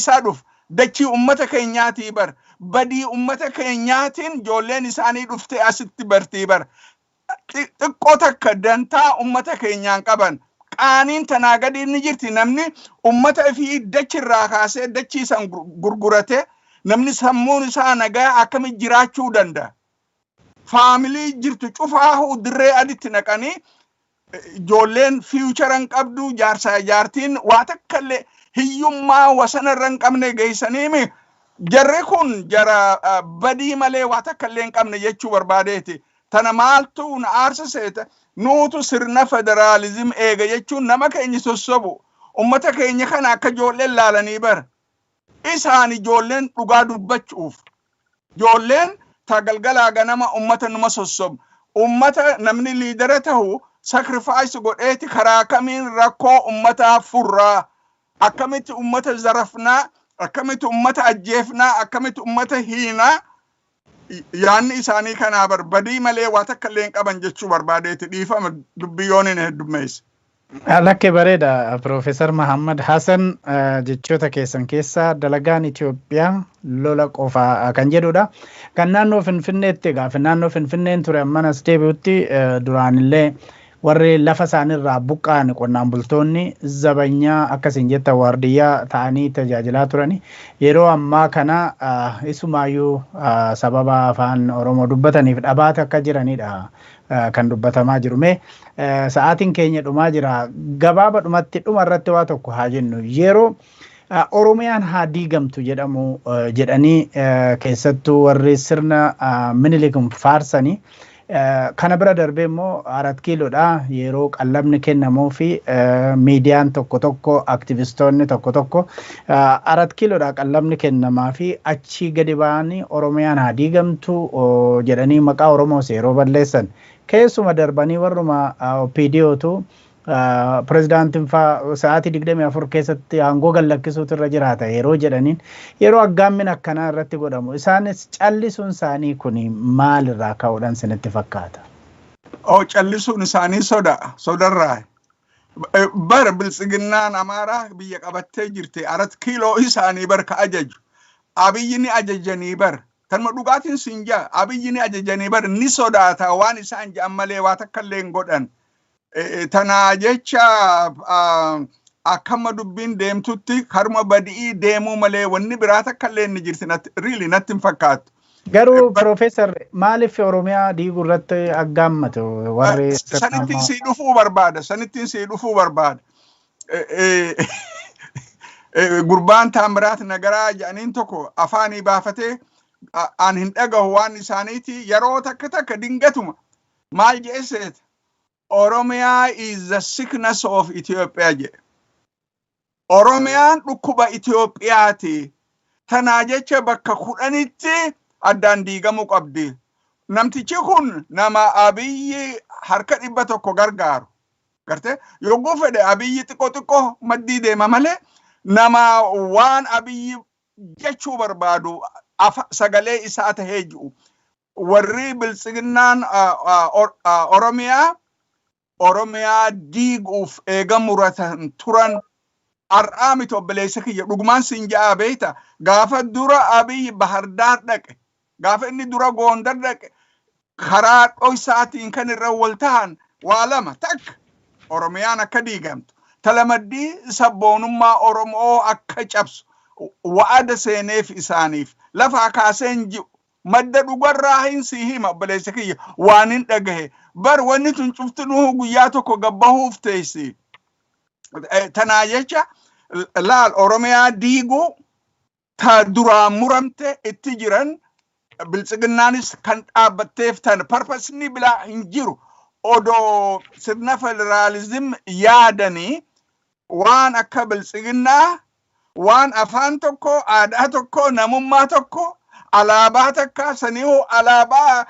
Eessaa dhufu? Dachii ummata keenyaatii bar. Badii ummata keenyaatiin ijoolleen isaanii dhuftee asitti bartii bar. Xiqqoo takka dantaa ummata keenyaan qaban. Qaaniin tanaa gadi inni jirti? Namni ummata ifii dachirraa kaasee dachii san gurgurate, namni sammuun isaa nagaa akkamitti jiraachuu danda'a? Family jirtu cufaahuu dirree aditti naqanii, ijoolleen future hin qabdu, jaarsaa jaartiin waa takka illee hiyyummaa wasanarra hin qabne geessaniimi. Jarri kun jara badii malee waa takka illee hin qabne jechuu barbaadeeti. Tana maaltu na aarsa seeta? Nuutu sirna federalism eega jechuun nama keenya sossobu. Ummata keenya kana akka ijoolleen laalanii bara. Isaan ijoolleen dhugaa dubbachuuf. Ijoolleen ta galgalaa ganama ummata numa sossobu. Ummata namni leader ta'u sacrifice godheeti karaa kamiin rakkoo ummataa furraa? Akkamitti ummata zarafnaa? Akkamitti ummata ajjeefnaa? Akkamitti ummata hiinaa? Yaanni isaanii kanaa barbadii malee waa takka illee hin qaban jechuu barbaadeeti. Dhiifama, dubbii hin heddummeesse. Lakkee, bareeda, Piroofeesar Mahammad Hassan. Jechoota keessan keessaa dalagaan Itoophiyaa lola qofa kan jedhudha. Kan naannoo Finfinneetti, gaafa naannoo Finfinneen ture ammanas deebi'utti, duraanillee warri lafa isaaniirraa buqqa'an qonnaan bultoonni zabanyaa akkasiin jetta waardiyyaa ta'anii tajaajilaa turani. Yeroo ammaa kana isumaayyuu sababa afaan Oromoo dubbataniif dhabaata akka jiranidha kan dubbatamaa jiru. Mee sa'aatiin keenya dhumaa jira. Gabaaba dhumatti dhuma irratti waa tokko haa jennu. Yeroo Oromiyaan haa diigamtu jedhamu jedhanii, keessattuu warri sirna Minilik faarsanii, kana bira darbee immoo Arat Kiiloodha yeroo qallabni kennamuu fi miidiyaan tokko tokko, aktivistoonni tokko tokko Arat Kiiloodha qallabni kennamaa fi achii gadi ba'anii Oromiyaan haa diigamtu jedhanii maqaa Oromoos yeroo balleessan, keessuma darbanii warruma OPDOtu pirezidaantiin faa sa'aatii 24 keessatti aangoo gallakkisuutu irra jiraata yeroo jedhaniin, yeroo aggaammin akkanaa irratti godhamu isaanis callisuun isaanii kun maalirraa ka'uudhaan sinitti fakkaata? Oh, callisuun isaanii soda sodarraa. Bar Biltsiginnaan Amaaraa biyya qabattee jirti. Arat Kiiloo isaanii bar ka ajaju. Abiyyi ni ajajanii bar. Tanuma dhugaatiin siin jaa, Abiyyi ni ajajanii bar. Ni sodaata, waan isaan jedhan malee waa takka illee hin godhan. Tanaa jecha akkama dubbiin deemtutti karuma badi'ii deemuu malee wanni biraa takka illee inni jirti really natti hin fakkaattu. Garuu Piroofeesar, maaliif Oromiyaa diiguu irratti aggaammatu warri? Sanittiin sii dhufuu barbaada. Sanittiin sii dhufuu barbaada. Gurbaan Taamiraat Nagaraa jedhaniin tokko afaanii baafatee, an hin dhagahu waan isaaniiti, yeroo takka takka dingatuma maal jedhe seeta? "Oromiyaa is the sickness of Ethiopia" jedhe. Oromiyaan dhukkuba Itoophiyaati. Tanaa jecha bakka 10tti addaan diigamuu qabdi. Namtichi kun nama Abiyyi harka 100 gargaaru. Gartee yogguu fedhe Abiyyi xiqqoo xiqqoo maddii deema malee, nama waan Abiyyi jechuu barbaadu sagalee isaa tahee jiru. Warri Biltsiginnaan Oromiyaa diiguuf eega muratan turan har'aa miti, obboleessa kiyya, dhugumaan siin ja'a. Beeyta, gaafa dura Abiyyi Bahardaar dhaqe, gaafa inni dura Goondar dhaqe, karaa dhoysaatiin kan irra wal tahan waa lama: takka Oromiyaan akka diigamtu, talamaddii sabboonummaa Oromoo akka cabsu wa'ada seeneef isaaniif lafaa kaaseen ji'u. Madda dhugarraa hin sii hima, obboleessa kiyya, waan hin dhagahe bar. Wanni tun cuftinuu guyyaa tokko gabbahuuf teessi. Tanaa jecha laal, Oromiyaa diiguu ta duraan muramte itti jiran. Biltsiginnaanis kan dhaabbatteef tan, purposeni bilaa hin jiru. Odoo sirna federalism yaadanii, waan akka Biltsiginnaa, waan afaan tokko, aadaa tokko, namummaa tokko, alaabaa takka saniihu, alaabaa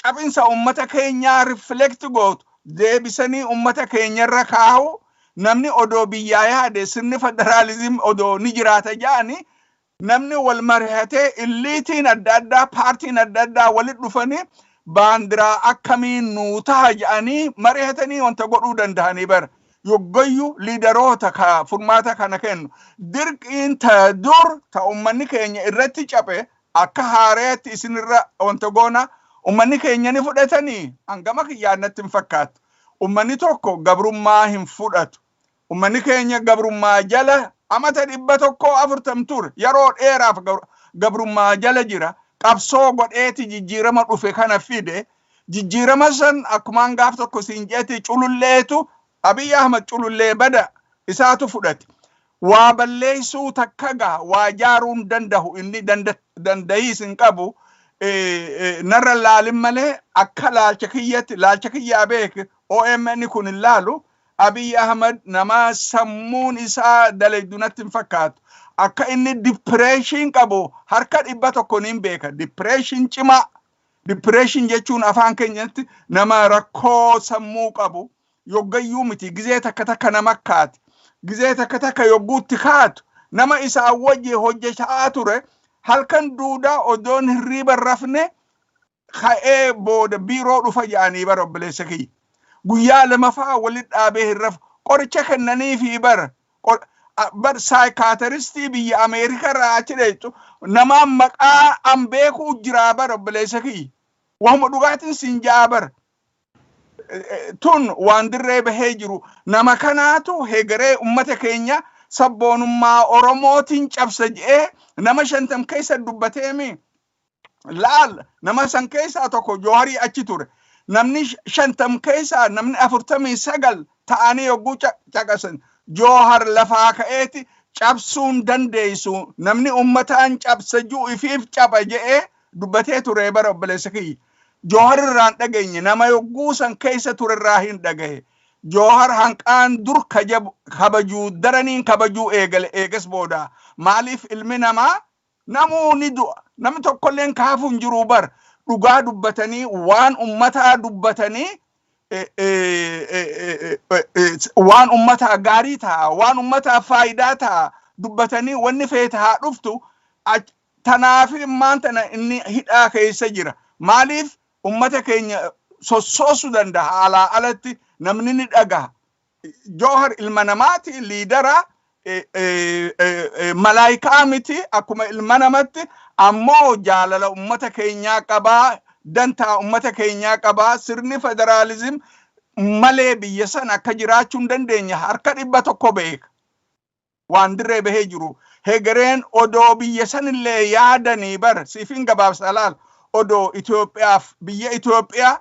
cabinsa ummata keenyaa reflect gootu deebisanii ummata keenyarra kaahu, namni odoo biyyaa yaade, sirni federalism odoo ni jiraata jedhani, namni wal mari'atee, eliteiin adda addaa, paartiin adda addaa walit dhufanii baandiraa akkamiin nuu taha jedhanii mari'atanii wanta godhuu danda'anii bara. Yoggayyuu leaderoota ka furmaata kana kennu. Dirqiin ta dur ta ummanni keenya irratti caphe akka haareetti isinirra wanta goona, ummanni keenya ni fudhatanii hangama kiyyaan natti hin fakkaatu. Ummanni tokko gabrummaa hin fudhatu. Ummanni keenya gabrummaa jala amata 140 ture, yeroo dheeraaf gabrummaa jala jira. Qabsoo godheeti jijjiirama dhufe kana fide. Jijjiirama san akkumaan gaaf tokko siin jeeti, cululleetu Abiy Ahmad culullee bada isaatu fudhate. Waa balleessuu takka gaa waa jaaruu hin dandahu, inni dandahiis hin qabu. Narra laalin malee, akka laalcha kiyyatti, laalcha kiyyaa beek, OMN kun hin laalu. Abiy Ahmad nama sammuun isaa dalaydu natti hin fakkaatu. Akka inni depression qabu harka 100 niin beeka. Depression cimaa. Depression jechuun afaan keenyatti nama rakkoo sammuu qabu yoggayyuu miti, gizee takka takka nama kaati. Gizee takka takka yogguutti kaatu, nama isaa wajji hojjechaa ture halkan duudaa odoon hirriiba rafne ka'ee booda biiroo dhufa jedhanii bara, obboleessa kiyya. Guyyaa lamafaa walit dhaabee hin rafu. Qoricha kennaniifi bara. Bar psychiatristii biyya Ameerikaa irraa achi dheettu namaan maqaa an beekuu jiraa bara, obboleessa kiyya. Wahuma dhugaatiin siin ja'a bara. Tun waan dirree bahee jiru, nama kanaatu hegeree ummata keenya sabboonummaa Oromootiin cabsa je'ee nama 50 keessa dubbateemi. Laal, nama san keessaa tokko Jooharii achi ture. Namni 50 keessaa namni 49 ta'anii yogguu caqasan, Joohar lafaa ka'eeti cabsuun dandeessu, namni ummataan cabsa ji'u ifiif caba je'ee dubbatee ture bara, obboleessa kiyya. Joohar irraan dhageenye, nama yogguu san keessa ture irraa hin dhagahe. Joohar hanqaan dur kabajuu daraniin kabajuu eegale eegas booda. Maaliif? Ilmi namaa namuu ni du'a. Namni tokkolleen kaafuu hin jiru bar. Dhugaa dubbatanii, waan ummataa dubbatanii, waan ummataa gaarii ta'a, waan ummataa faayidaa ta'a dubbatanii, wanni feete haa dhuftu. Tanaaf immaan tana inni hidhaa keessa jira. Maaliif? Ummata keenya sossoosuu danda'a, alaa alatti namni ni dhagaha. Joohar ilma namaati, leadera, malaayikaa miti, akkuma ilma namatti ammoo jaalala ummata keenyaa qabaa, dantaa ummata keenyaa qabaa. Sirni federaalism malee biyya sana akka jiraachuu hin dandeenye harka 100 beeka. Waan dirree bahee jiru. Hegereen odoo biyya sanillee yaadanii bar, siifin gabaabsa laal, odoo Itoophiyaaf biyya Itoophiyaa,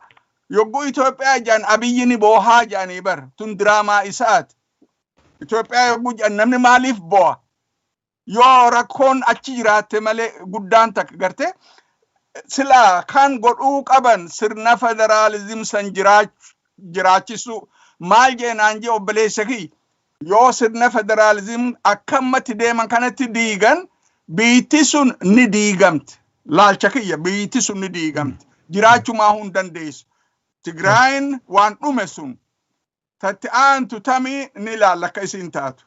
yogguu Itoophiyaa jedhan Abiyyi ni boohaa jedhanii bar, tun diraamaa isaati. Itoophiyaa yogguu jedhan namni maaliif bo'a? Yoo rakkoon achi jiraatte malee guddaan takka gartee silaa kan godhuu qaban sirna federaalism san jiraachisuu. Maal jeenaan jee, obboleessa kiyya, yoo sirna federaalism akkammatti deeman kanatti diigan, biitti sun ni diigamti. Laalcha kiyya, biitti sun ni diigamti. Jiraachumaa hin dandeessu. Tigraayin waan dhume sun tatti aantu tamii ni ilaalla akka isiin taatu.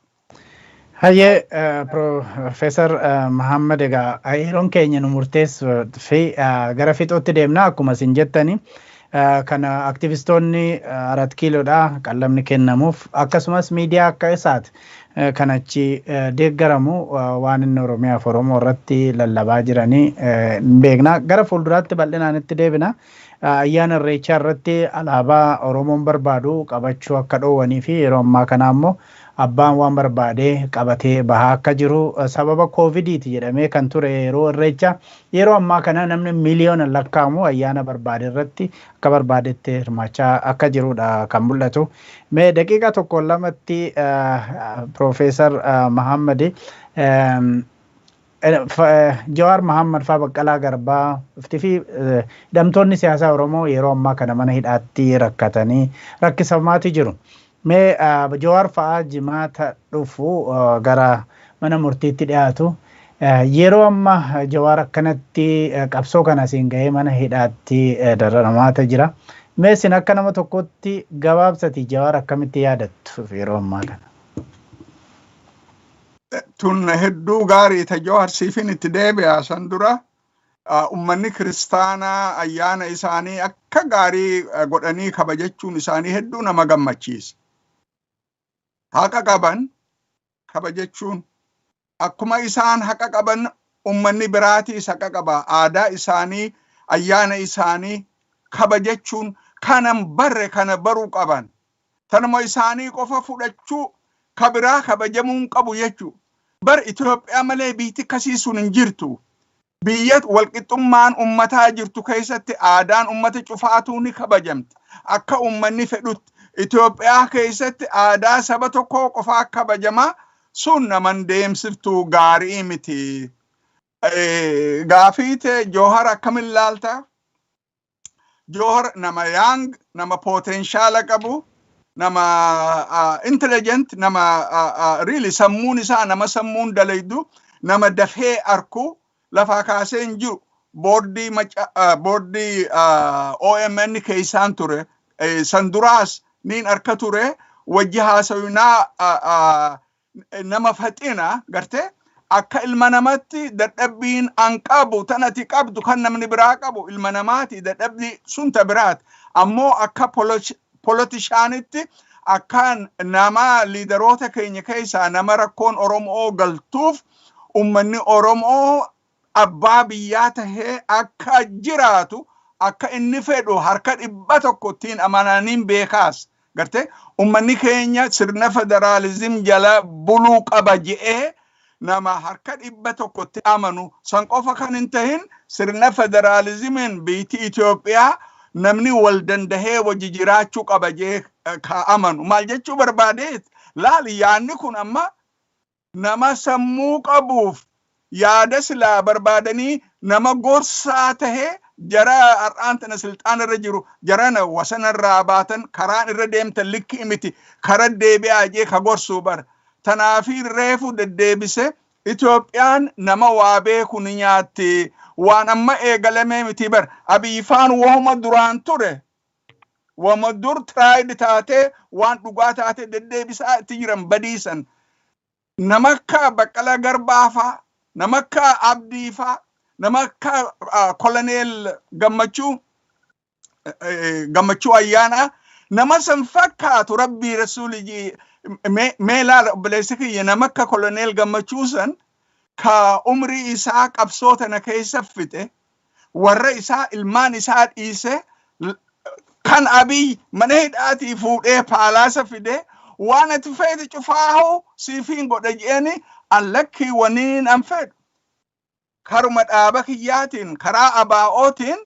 Hayyee, Profeesar Mahammad, egaa yeroon keenya nu murteessuu fi gara fixootti deemna. Akkuma isin jettani kana aktivistoonni Arat Kiiloodha qallamni kennamuuf, akkasumas miidiyaa akka isaati kan achi deeggaramu waan inni Oromiyaaf Oromoo irratti lallabaa jiranii hin beekna. Gara fuulduraatti bal'inaan itti deebina. Ayyaana Irreechaa irratti alaabaa Oromoon barbaadu qabachuu akka dhoowwanii fi yeroo ammaa kana ammoo abbaan waan barbaade qabatee bahaa akka jiru, sababa koovidiiti jedhamee kan ture yeroo Irreechaa, yeroo ammaa kana namni miliyoona lakkaa'amu ayyaana barbaade irratti akka barbaadetti hirmaachaa akka jirudha kan mul'atu. Mee daqiiqa tokko lamatti, Piroofeesar Mahammad, Jawaar Mahammad faa, Baqqalaa Garbaa fi hidhamtoonni siyaasaa Oromoo yeroo ammaa kana mana hidhaatti rakkatanii rakkisamaati jiru. Mee Jawaar fa'aa Jimaata dhufu gara mana murtiitti dhiyaatu. Yeroo amma Jawaar akkanatti qabsoo kana asiin gahee mana hidhaatti dararamaata jira. Mee isin akka nama tokkotti gabaabsati Jawaar akkamitti yaadattu yeroo ammaa kana? Tun hedduu gaarii ta Jawaar siifin itti deebi'a. San dura ummanni kiristaanaa ayyaana isaanii akka gaarii godhanii kabajachuun isaanii hedduu nama gammachiisa. Haqa qaban kabajachuun, akkuma isaan haqa qaban ummanni biraatiis haqa qaba. Aadaa isaanii, ayyaana isaanii kabajachuun kanan barre kana baruu qaban. Tanuma isaanii qofa fudhachuu, ka biraa kabajamuu hin qabu jechuu. Bar Itoophiyaa malee biyyi akkasii sun hin jirtu. Biyya walqixxummaan ummataa jirtu keessatti aadaan ummata cufaatuu ni kabajamti. Akka ummanni fedhutti. Itoophiyaa keessatti aadaa saba tokkoo qofaa kabajamaa, sun naman deemsiftuu gaarii miti. Gaafii ta'e Joohar akkamin laalta? Joohar nama young, nama potential qabu, nama intelligent, nama really sammuun isaa nama sammuun dalaydu, nama dafee arku, lafaa kaasee hin jiru. Boordii OMN keessaan ture. San duraas niin arka ture. Wajji haasawinaa, nama faxina gartee, akka ilma namatti dadhabbiin an qabu tan ati qabdu kan namni biraa qabu ilma namaati, dadhabbii sun ta biraati. Ammoo akka politicianitti, akka nama leaderoota keenya keessaa nama rakkoon Oromoo galtuuf, ummanni Oromoo abbaa biyyaa tahee akka jiraatu akka inni fedhu harka 100ttiin amananiin beekaas. Gartee, ummanni keenya sirna federaalizim jala buluu qaba je'ee nama harka 100tti amanu. San qofa kan hin tahin, sirna federaalizimiin biyyi Itoophiyaa namni wal dandahee wajji jiraachuu qaba jee ka amanu. Maal jechuu barbaadeet, laali, yaanni kun amma nama sammuu qabuuf yaada silaa barbaadanii nama gorsaa tahee jara har'aan tana silxaan irra jiru, jarana wasanarraa baatan, karaan irra deemtan likki miti, kara deebi'aa jee ka gorsuu bara. Tanaafi reefu deddeebise, Itoophiyaan nama waa beeku ni nyaatti. Waan amma eegalamee miti bar. Abiyyifaan wahuma duraan ture. Wahuma dur tried taatee, waan dhugaa taatee deddeebisaa itti jiran badiisan. Nama akka Baqqalaa Garbaa faa, nama akka Abdii faa, nama akka Koloneel Gammachuu Ayyaanaa, nama san fakkaatu. Rabbii Rasuuli, mee ilaala obboleessi kiyya, nama akka Koloneel Gammachuu san ka umrii isaa qabsoo tana keessa fixe, warra isaa, ilmaan isaa dhiise, kan Abiy mana hidhaatii fuudhee palace fide, waan ati feete cufaahu siifiin godha jeeni, allakkii waniin an fedhu karuma dhaaba kiyyaatiin, karaa ABO'tiin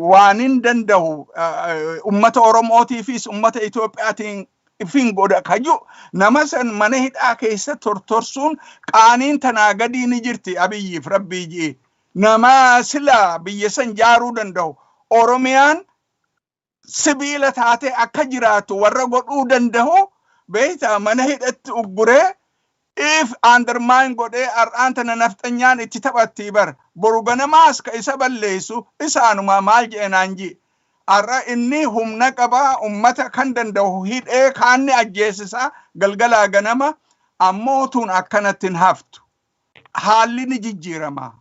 waanin danda'u ummata Oromootiifis ummata Itoophiyaatiin ifin godha kaju, nama san mana hidhaa keessa tortorsuun qaaniin tanaa gadii ni jirti Abiyyiif? Rabbii ji'i, nama sila biyya san jaaruu danda'u, Oromiyaan sibiila taatee akka jiraattu warra godhuu danda'u, beeyta, mana hidhatti ugguree if undermine godhee har'aan tana nafxanyaan itti taphatti bar. Boru ganamaas ka isa balleessu isaanuma. Maal je'enaan ji, har'a inni humna qabaa, ummata kan danda'u hidhee kaanni ajjeesisaa galgalaa ganama. Ammoo tun akkanatti hin haftu, haalli ni jijjiirama.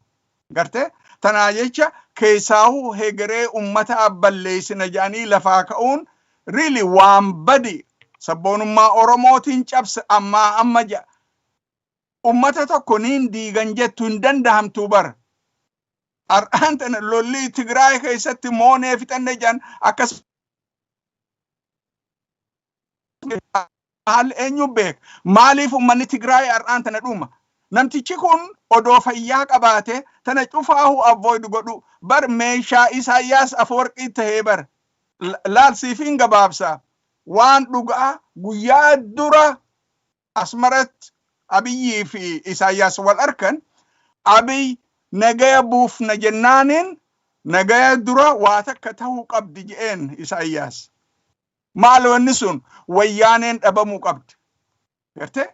Gartee, tanaa jecha keessaahuu hegeree ummata balleessina jedhanii lafaa ka'uun really waan badi, sabboonummaa Oromootiin cabsa. Ammaa amma jedha, ummata tokko niin diigan jettu hin dandahamtu bara. Har'aan tana lolli Tigraay keessatti moonee fixanne jedhan akkas haalli eenyu beeka? Maaliif ummanni Tigraay har'aan tana dhuma? Namtichi kun odoo fayyaa qabaate tana cufaahu avoid godhu bar. Meeshaa Isaayyaas Afawarqii tahee bar. Laal, siifiin gabaabsa. Waan dhugaa, guyyaa dura Asmaratti Abiyyii fi Isaayyaas wal arkan, Abiy nagaya buufna jennaaniin, nagaya dura waa takka tahuu qabdi je'een Isaayyaas. Maal wanni sun? Wayyaaneen dhabamuu qabdi. Gartee?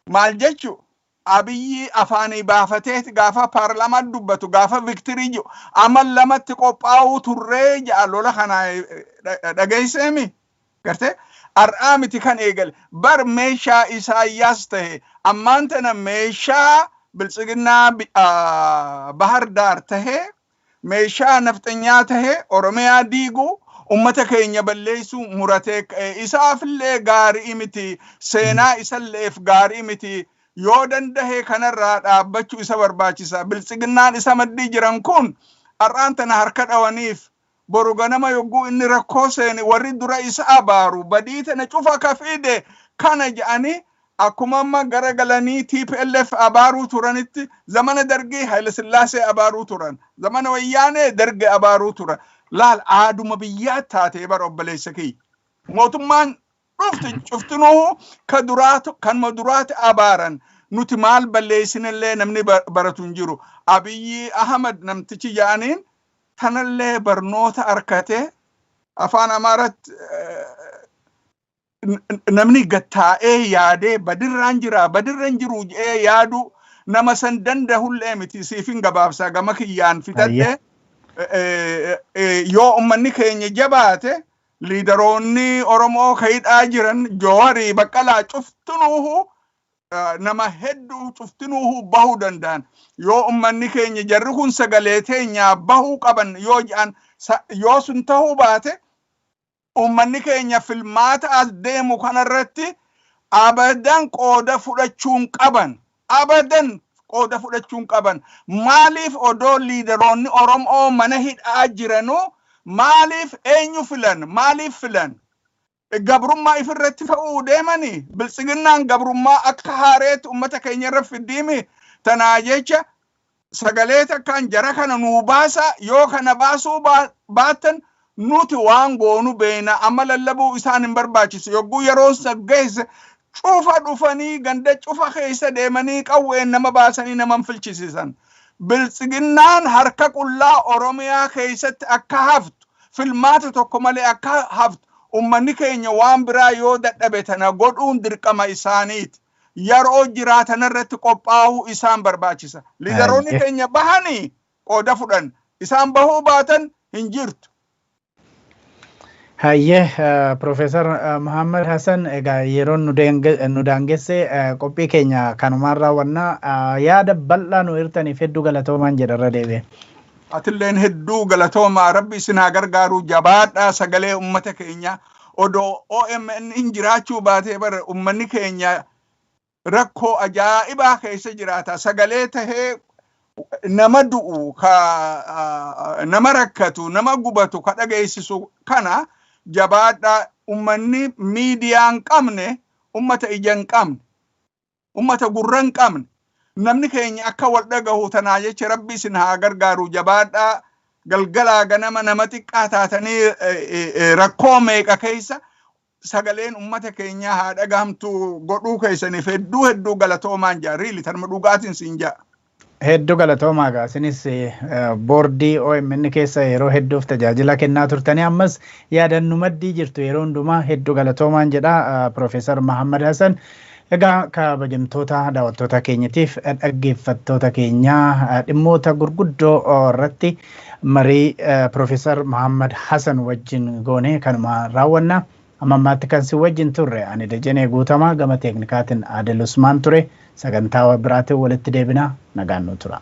Maal jechu, Abiyyi afaanii baafateeti gaafa paarlaamaa dubbatu, gaafa victory jiru, amma lamatti qophaa'uu turree ja'a lola kana dhageesseemi. Gartee? Har'aa miti kan eegale. Bar meeshaa Isaayyaas tahe, ammaan tana meeshaa Biltsiginnaa Bahar Daar tahee, meeshaa nafxanyaa tahee Oromiyaa diiguu, Ummata keenya balleessuu muratee isaafillee gaarii miti, seenaa isalleef gaarii miti. Yoo dandahe kanarraa dhaabbachuu isa barbaachisa. Biltsiginnaan isa maddii jiran kun har'aan tana harka dhawaniif, boru ganama yogguu inni rakkoo seene warri dura isa abaaru badii tana cufa ka fide kana jedhanii, akkuma amma gara galanii TPLF abaaruu turanitti, zamana Dargii Haile Sillaasee abaaruu turan, zamana Wayyaanee Darge abaaruu turan. Laal, aaduma biyyaa taatee bara, obboleessa kiyya. Mootummaan dhufte cuftinuu ka duraatu kanuma duraati abaaran. Nuti maal balleessinellee namni baratu hin jiru. Abiyyi Ahmad namtichi jedhaniin tanallee barnoota arkatee, afaan Amaaratti namni gattaa'ee yaadee badirraan jira badirra hin jiru jedhee yaadu nama san dandahullee miti. Siifin gabaabsaa, gama kiyyaan fitadhe. Yoo ummanni keenya jabaate, leaderoonni Oromoo ka hidhaa jiran, Jooharii, Baqqalaa, cuftinuuhu, nama hedduu cuftinuuhu bahuu danda'an. Yoo ummanni keenya jarri kun sagalee teenyaa bahuu qaban yoo jedhan, yoo sun tahuu baate, ummanni keenya filmaata as deemu kanarratti abadan qooda fudhachuun qaban, abadan qooda fudhachuun qaban. Maaliif odoo leaderoonni Oromoo mana hidhaa jiranuu maaliif eenyu filan? Maaliif filan? Gabrummaa ifirratti fe'uu deemanii. Biltsiginnaan gabrummaa akka haareetti ummata keenya irra fiddiimi. Tanaa jecha sagalee takkaan jara kana nuu baasa. Yoo kana baasuu baattan nuti waan goonu beena. Amma lallabuu isaan hin barbaachisu. Yogguu yeroon geesse cufa dhufanii ganda cufa keessa deemanii qawween nama baasanii nama filchisiisan. Biltsiginnaan harka qullaa Oromiyaa keessatti akka haftu, filmaata tokko malee akka haftu, ummanni keenya waan biraa yoo dadhabe tana godhuun dirqama isaaniiti. Yeroo jiraatan irratti qophaa'uu isaan barbaachisa. Leaderoonni keenya bahanii qooda fudhan. Isaan bahuu baatan hin jirtu. Hayyee, Profeesar Muhammad Hassan, egaa yeroon nu daangesse, qophii keenya kanumaan raawwannaa. Yaada bal'aa nu hirtaniif hedduu galatoomaan jedharra deebi'e. Atilleen hedduu galatoomaa. Rabbi isin haa gargaaru. Jabaadhaa. Sagalee ummata keenya odoo OMN hin jiraachuu baatee bara ummanni keenya rakkoo ajaa'ibaa keessa jiraata. Sagalee tahee nama du'u, ka nama rakkatu, nama gubatu ka dhageessisu kana. Jabaadhaa. Ummanni miidiyaa hin qabne ummata ija hin qabne, ummata gurra hin qabne. Namni keenya akka wal dhagahu tanaa jecha Rabbi isin haa gargaaru. Jabaadhaa. Galgalaa ganama nama xiqqaa taatanii rakkoo meeqa keessa sagaleen ummata keenyaa haa dhagahamtu godhuu keessaniif hedduu hedduu galatoomaan jaa. Really, tanuma dhugaatiin siin jaa. Hedduu galatoomaa. Egaa isinis boordii OMN keessa yeroo hedduuf tajaajila kennaa turtanii, ammas yaadannu maddii jirtu yeroo hundumaa. Hedduu galatoomaan jedha, Profeesar Mahammad Hassan. Egaa kabajamtoota daawwattoota keenyatiif dhaggeeffattoota keenyaa, dhimmoota gurguddoo irratti marii Profeesar Mahammad Hassan wajjin goone kanuma raawwanna. Amma ammaatti kan si wajjin turre ani Dajanee Guutamaa, gama teeknikaatiin Adel Usmaan ture. Sagantaa biraatiin walitti deebina, nagaan nu tura.